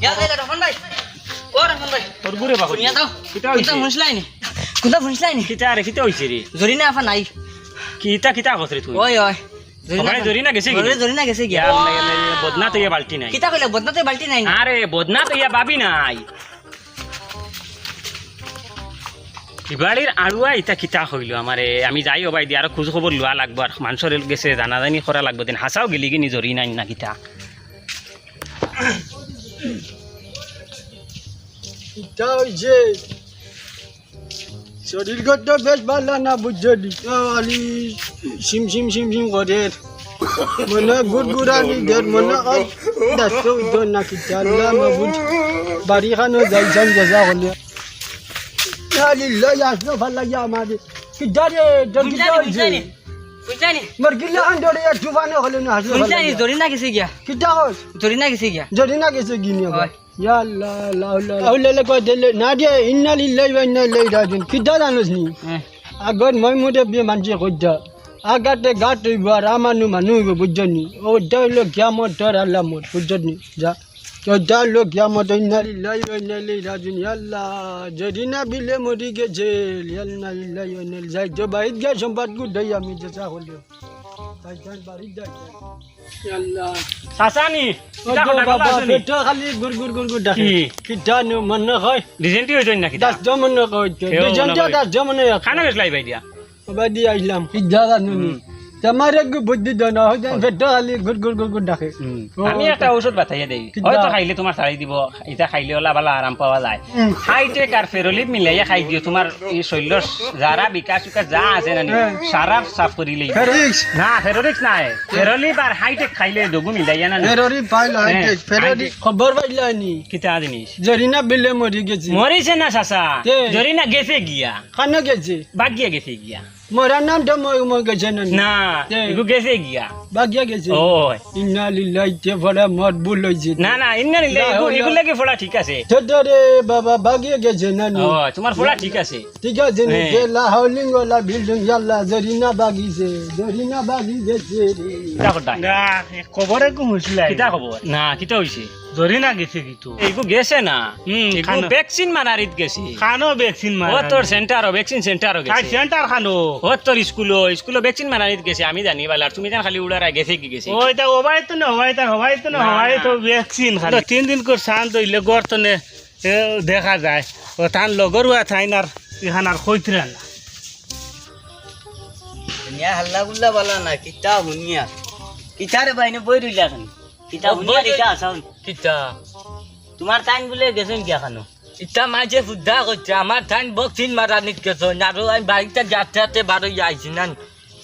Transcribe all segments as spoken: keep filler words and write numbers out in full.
ইয়া, ইয়া, রহমান ভাই। ও রহমান ভাই। তোর গুরে বাবা। শুনিয়া যাও। কিতা অইছে? কুনতা হুনছলায়নি? কুনতা হুনছলায়নি? কিতা রে, কিতা অইছে রে? জরিনা আফা নাই। কিতা, কিতা কছ রে তুই? ওই, ওই। জরিনা সবাই আফা। জরিনা গেছে কি? ওরে জরিনা গেছে গিয়া। ইয়া আল্লাহ, ইয়া আল্লাহ, ইয়া বদনা তো ইয়া বালতি নাই। কিতা কইলে? বদনা তো ইয়া বালতি নাই নি? আরে, বদনা তো ইয়া বাবি নাই। ইবাড়ির আড়ুয়া ইতা কিতা কইলো আমারে, আমি যাই ওবায়দি আরো খুজ খবর লওয়া লাগবো, আর মানষর গেছে জানাজানি করা লাগবো, দিন হাছাউ গেলি গি নি জরিনা নি না কিতা। ইতা অইছে, শরীর গত বেশ ভালা না বুঝছো নি? তো খালি শিম শিম শিম শিম করের। মনে গুড়গুড়ানি দের, মনে অয় দাস্ত উদ্দ না কিতা, আল্লাহ মাবুদ। বাড়ি খানো যাই যাই গেজা হলে। ইয়া লিল্লাহ, ইয়া আসলো ভালা ইয়া আমারে। কিতা রে, ডর কিতা বুঝলায়নি, অইছে? বুঝলায়নি, বুঝলায়নি। মর গিলা আন ডরে ইয়া তুফানে হলে না আসলো ভালা বুঝলায়নি, ইয়া। জরিনা গেছে গিয়া। কিতা কস? জরিনা গেছে গিয়া। জরিনা গেছে গি নি আবার? হয়। ইয়া আল্লাহ, লা হাওলা, লা হাওলা, লা কুওয়াতা ইল্লা, না রে, ইন্না লিল্লাহি ওয়া ইন্না ইলাইহি রাজিউন। কিতা জানোস নি? হ্যাঁ। আগত মই মুরব্বি মানষে কইতা, আগাতে গাত অইবো আর আমানু মানু অইবো, বুঝছো নি? অটা অইলো কিয়ামতর আলামত, বুঝছো নি? যা, অটা অইলো কিয়ামত, ইন্না লিল্লাহি ওয়া ইন্না ইলাইহি রাজিউন। ইয়া আল্লাহ, জরিনা বিলে মরি গেছে, ইন্না লিল্লাহি ওয়া ইন্না ইলাইহি, যাই তো বাড়িত গিয়া সংবাদ গুটাই আমি যেতা কইলে। যাই, যাই, বাড়িত যাই, যাই। ইয়া আল্লাহ। চাচা নি? ও কিতা গো কথা বাবা, কইলা শুনি? পেটো খালি গুড় গুড় গুড় গুড় ডাকে। কি? কিতা নু মনে হয়? ডিজেন্টি অইছে না কিতা? দাস দ মনে হয়। কেউ মনে ডিজেন্টি হয়। দাস দ মনে হয়। খানো গেছলা ইবায়দি? ওবায়দি আইলাম। কিতা জানো নি? হুম। তোমার এক বুদ্ধি দেও না, হয় যেন ও। পেটো খালি গুড় গুড় গুড় গুড় ডাকে। হুম। ও, আমি একটা ঔষধ বাতাইয়া দেই। কিতা? হয়তো খাইলে তোমার ছাড়ি দিব। ইতা খাইলে ওলা ভালা আরাম পাওয়া যায়। হুম। হাইটেক আর ফেরোলিপ মিলাইয়া খাই দিও, তোমার এই শরীরর যারা বিকাশ উকাশ যা আছে না নি, হ্যাঁ। সারা সাফ করি লইব। ফেরোলিক্স? না, ফেরোলিক্স নাই। ফেরোলিপ আর হাইটেক খাইলে দুগু মিলাইয়া না নি। ফেরোলিপ পাইল, হ্যাঁ, হাইটেক, ফেরোলিপ। হাইটেক। খবর পাইলা নি? কিতা জিনিস? জরিনা বিলে মরি গেছে। মরিছে না চাচা। কে? জরিনা গেছে গিয়া। কানো গেছে? বাগিয়া গেছে গিয়া। মরার নাম তো মই, মই গেছে না নি? না, কে? এগু গেছে গিয়া। বাগিয়া গেছে? ওই। ইন্না লিল্লাহি, তে পড়া মত ভুল অইছে। না, না, ইন্না লিল্লাহি, লা এগু, হাওলা। এগুর লাগি পড়া ঠিক আছে। তো, তো রে বাবা, বাগিয়া গেছে না নি? ও, তোমার পড়া ঠিক আছে। ঠিক আছে নি? হ্যাঁ। কে লা হাওলিং ওয়ালা বিল্ডিং, ইয়াল্লা, জরিনা বাগিছে, জরিনা বাগি গেছে রে। কিতা করতা? না, এ খবরে কো হুঁশলাই। কিতা খবর? না, কিতা অইছে? জরিনা গেছে কি তো? এগু গেছে না। হুম, এগু কানো? ভ্যাকসিন মারানিত গেছে। কানো ভ্যাকসিন ও মারানি? তোর সেন্টারো, ভ্যাকসিন সেন্টারো গেছে। কার সেন্টার কানো? ও তোর স্কুলো, স্কুলো ভ্যাকসিন মারানিত গেছে, আমি জানি বালা, আর তুমি জান খালি উড়ারা গেছে কি গেছে। ওই তা, ওবায় তো না, ওবায় তা, ওবায় তো না, না, ওবায় না। তো ভ্যাকসিন খালি। তো তিন দিন কর শান্ত অইলে গর্ত নে, এ, দেখা যায়। ও তান লগর ওয়া থাইন আর ইখান আর কইতরা না। দুনিয়া হাল্লা গুল্লা বালা না, কিতা হুনিয়া? কিতা রে বাইনে বই রইলা কেনে? কিতা ও হুনিয়া বই কিতা আসাউন? কিতা? তোমার তাইন বুলে গেছইন গিয়া কানো? ইতা মাঝে ফুদ্দা করছে, আমার তাইন বক্সিং মারানিত গেছইন, আর আমি বাড়িতে যাতে যাতে বারো আইছি না।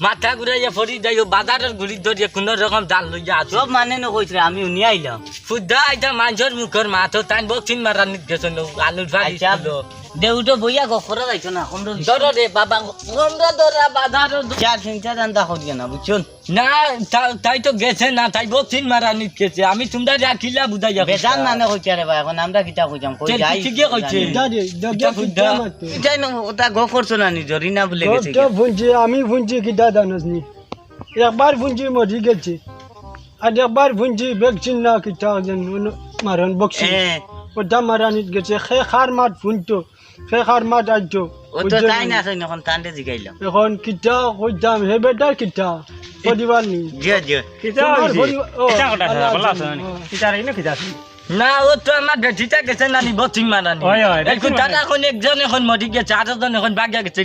মাথা ঘুরাইয়া পড়ি যাইও, বাজারর ঘুরি ধরিয়া কোনো রকম জাল লইয়া আছি। সব মানে ন কইছে, আমি হুনিয়া আইলাম। ফুদ্দা ইতা মানষর মুখর মাত, তাইন বক্সিং মারানিত গেছইন, আলুর ফাড়ি আচ্ছা, ছিল। দেউটো বইয়া গফ করা যাইতো না, কমরো ধরো রে বাবা, কমরো ধরা বাজারর দু- চার তিন চার আন্দা করিয়া না, বুঝছইন? না, তা-, তাই তো গেছে না, তাই বক্সিং মারানিত গেছে। আমি তোমরা যা কিলা বুঝাইয়া বেজান কইতা। মানে কইছে রে ভাই, এখন আমরা কিতা কইতাম, কই তে যাই? ঠিকই কইছে। কিতা রে, দগে কিতা ফুদ্দা? কিতা মারতো? কিতা না, ওটা গফ করছো না নি, জরিনা বলে গফ গেছে তো গিয়া। হুনছি, আমি হুনছি কিতা জানোস নি? একবার হুনছি মরি গেছে, আর একবার হুনছি ভ্যাকসিন না কিতা যেন অন্য মারন বক্সিং। হ্যাঁ। ওটা মারানিত গেছে, হে কার মাত হুনতো, হে কার মাত আইতো। ও তো বুঝছো তাই নি? না, এখন তানরে জিগাইলাম। এখন কিতা কইতাম, হে বেটার কিতা? পরিবার নি। জিও, জিও। কিতা তোমার হইছে? পরিবার, ও, কিতা কথা আছে? আল্লাহ ভালা আছো জানে। নি? ও। কিতা রে, ইনো কিতা আছে? না, ও তো আমার বেটিটা গেছে না নি, বক্সিং মারানি। ওই, ওই, এই ভ্যাকসিন কুতারা মারানি। এখন একজন এখন মরি গেছে, আরো জন এখন বাগিয়া গেছে।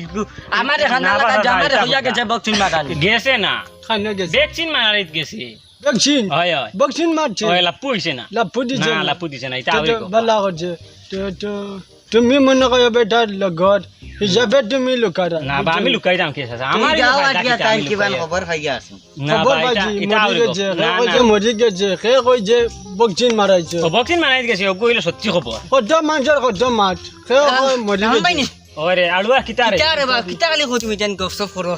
আমার এখান না, এলাকায় বাবা, যে আমারে বাবা, হইয়া বাবা। গেছে বক্সিং মারানি। গেছে না। খানো গেছে। ভ্যাকসিন মারানিত গেছে। ভ্যাকসিন? হয়, হয়। ভ্যাকসিন মারছে? হয়, লাপ্পু হইছে না। লাপ্পু দিছে না, না? লাপ্পু দিছে না, ইটা তো, আউরি তো কও। বালা করছে। তো, তো, তুমি মনে করো বেটার লগর হিসাবে তুমি লুকারা। না, বা আমি লুকাইতাম কি আছে? তুমি আমার যাও ইনো ফায়দা আটিয়া কিতা, তাই আমি কিবান লুকাইয়া? খবর পাইয়া আছো। না, খবর বা ইটা, পাইছি, ইটা মরি আউরি কও। গেছে, না, কে কইছে না। মরি গেছে, কে কইছে ভ্যাকসিন মারাইছে। ও, ভ্যাকসিন মারানিত গেছে, ওগু অইলো সত্যি খবর। কত মানষর কত মাত, কে কয় মরি গেছে। ওরে, আড়ুয়া কিতা রে? কিতা রে বা, কিতা খালি কও তুমি যেন গপসপ করো।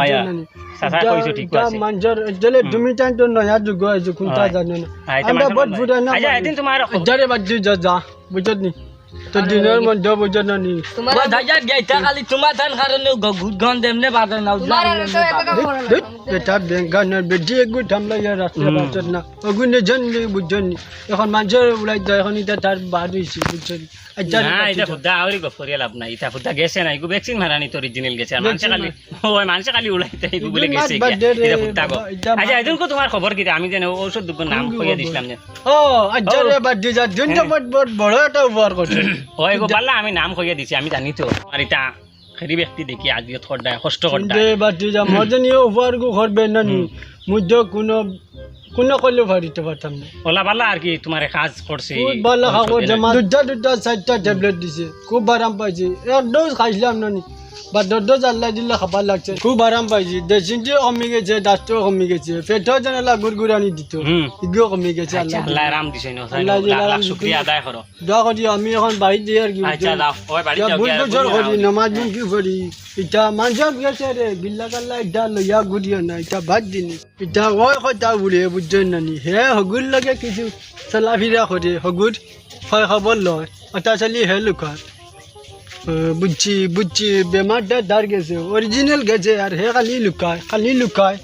বুঝছো না নি? চাচা কইছো, ঠিক আছে। মানষর, এজলে তুমি তাইন তো নয়া যুগ আইছো, কুনটা জানো না। আমরা বহুত বুড়া না। আচ্ছা, এদিন তোমার খবর। যারে বাদ দি যা, যা, বুঝছো নি? তো দিনর মধ্যে বুঝছো না নি? তোমার বাদ হাজার গেইতা খালি তোমার তান কারণে গ-, গ-, গন্ধ এমনে বাদে না, তোমার আর তো এত কাম করে না। ধুর, বেটা বেঙ্গানোর বেটি এগু থামলা ইয়া রাস্তা বাঁচত না। অগুনে জানলে বুঝছো নি? এখন মানষর উড়াই যায়, এখন ইটা তার বাদ অইছে, বুঝছো নি? আচ্ছা, না, ইটা হুদ্দা আউরি গফ করিয়া লাভ নাই। ইটা হুদ্দা গেছে না, ইগু vaccine মারানি তো original গেছে। আর মানষে খালি, ওই মানষে খালি উড়াইতে ইগু বলে গেছে গিয়া। ইটা হুদ্দা গো। আচ্ছা, এদিন কো তোমার খবর কিতা? আমি জানি ঔষধ দুগো নাম কইয়া দিছিলাম যে। ও, আচ্ছা রে, বাদ দি যা, দিন তো বড়, বড়, বড় একটা উপকার করছে। ওই গো, বালা আমি নাম কইয়া দিছি, আমি জানি তো। আর ইটা খেরি ব্যক্তি দেখি আজ ইয়ে থর দায়, কষ্ট কর দায়। দে বাদ দি যা, মজা নিয়ে উপকার গো করবে না নি। মুই তো কোনো, কোনো করলেও পারিতে পারতাম না। ওলা বালা আর কি তোমারে কাজ করছে। খুব বালা কাজ করছে, দুটা, দুটা, চারটা ট্যাবলেট দিছে, খুব আরাম পাইছি। এক ডোজ খাইছিলাম না নি, বা দশ ডোজ আল্লাহ দিলে খাবার লাগছে, খুব আরাম পাইছি। দেশিনটিও কমি গেছে, দাঁতও কমি গেছে, পেটও যেন আল্লাহ গুড়গুড়ানি দিত, হুম। ইগুও কমি গেছে, আচ্ছা, আল্লাহ আল্লাহ দিলে। আরাম দিছে, আল্লাহ দিলে, লাখ লাখ আরাম শুকরিয়া দিলে। আদায় করো। দোয়া করি, আমি এখন বাড়িত যাই আর কি, আচ্ছা, বুঝছেন? যাও, ওই বাড়িত ইটা যাও, ভুল গিয়া বুঝ করি, করি আও। নামাজ ভুল কি করি? ইটা মানষর গেছে রে, বিল্লা কাল্লা ইটা লইয়া ঘুরিও না, ইটা বাদ দিনি। ইটা ওই কথা উড়ে, বুঝছেন না নি? হে হগুর লগে কিছু চলাফিরা করে, হগুর খয় খবর লয়, অতা চালি হে লুকার। ও, বুঝছি, বুঝছি, বেমারটা তার গেছে, original গেছে, আর হে খালি লুকায়, খালি লুকায়।